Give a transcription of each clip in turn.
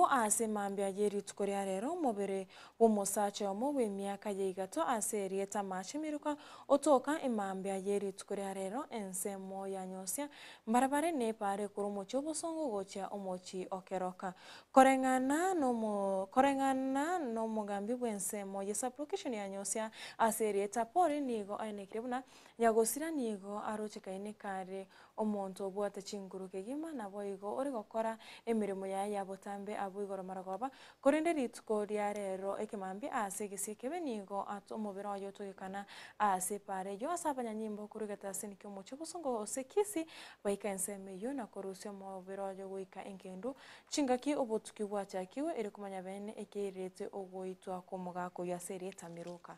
Abwo ase mambia ye rituko ria rero omobere bw'omosacha omo bw'emiaka ya igato ase erieta Mache Miruka otoka emambia ye rituko ria rero ensemo ya Nyosia mbarabare na epaara ekorwa omochie obosongo gochia omochie o Keroka. Koreng'ana nomo koreng'ana nomogambi bw'ensemo ye sublocation ya Nyosia ase erieta Paul nigo aenekire buna Nyagosira nigo arochekaine kare omonto obwate chinguru kegima, naboigo ore gokora emeremo yaye ya botambe abwo igoro marogoba, korende rituko ria rero ekemambia aase egesio ekebe nigo omobere oye otogekana aase epaara eyio ase abanyanyimbo korwa egetasini ki'omochie obosongo gose Kisii baika ensemo eyio na korusia omobere oye goika engendu chingaki obotuki bwachakigwe erio komanya bene ekeirerete ogoitwa kw'omogaka oyio ase erieta Miruka.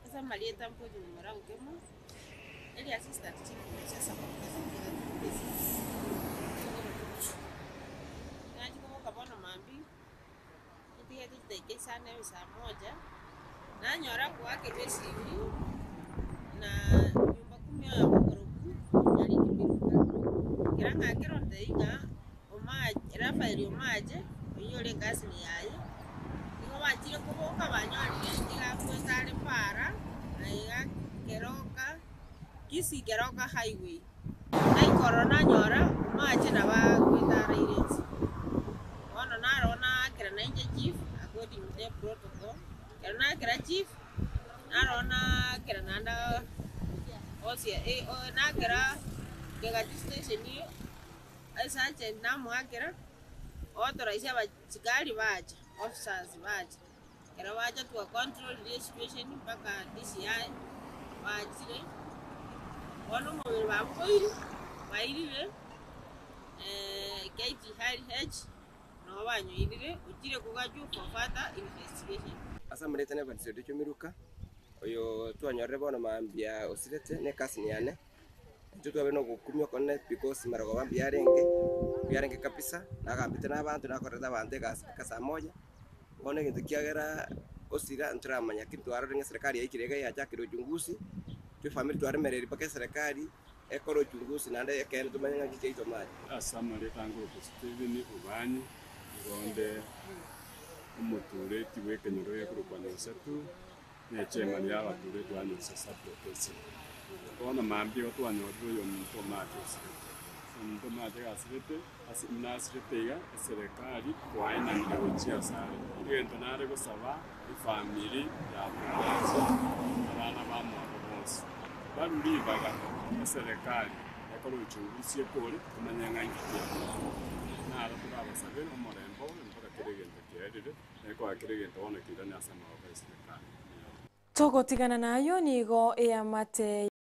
Ase amarieta mpoche momura Okemo, eri assistant chief Nachia koboka bono mambia, ntigete chidaika isano ebe saa moja, nanyora koakerwa esimi na nyumba kumi oyomo okorokwa Nyariki Miruka. Ekero ng'akera ontebia ng'a Omache Raphael Omache, oyio ore ecousin yaye, nigo bachire koboka banyorire nigo akwete are para, aiga Keroka, Kisii Keroka highway. Naika ororo nanyora omache nabo akwete araire inse. Bono naro naakera nainche chief according to the protocol, ekero naakera chief, naro naakera naende osia naakera Kegati station esergeant namoakera, otoraisia abasikari bacha, officers bacha. Ekero bacha twa control esituesheni mpaka DCI bachire, bono omobere babokoire, bairire KTRH nabo banyoirire, ochire kogachwa for further investigation. Ase amarieta na ebatiso yaito Miruka, oyo twanyorire bono mambia osirete ne ecousin yane, intwe twabeire na ogokumia okonene because marogoba mbuya arenge, mbuya arenge kabisa, nagambete na abanto, nakorerete abanto egasi mpaka saa moja. Bono egento kiagera osira ntoramanya lakini twarorire ng'a eserekari yaikire iga yachakire uchunguzi, intwe efamiri twaremereiri mpaka eserekari ekore uchunguzi naende ekeene tomanye ng'a nki kiaitwa mache. Ase amarieta angorokwa Stephen Obanyi, nigo onde omotureti bw'ekenyoro gekorokwa Nyosetu, ne echairman ya abatureti ba Nyosa Sub-location. Bono mambia igo twanyorire oyominto omache osirete. Oyominto omache gasirete. Ase buna asirete iga, eserekari twaenanire gochia asare. Egento nare gosaba efamiri ya Momache, abana bamwabo bonsi, barue ribaga eserekari ekore uchunguzi ekore tomanye ng'a inki kiakorire. Naro torabasabere omorembe obe mpaka kera egento kiaerire, na kera egento bono keirane ase amaboko y'eserekari. Togotigana nayio nigo eamate.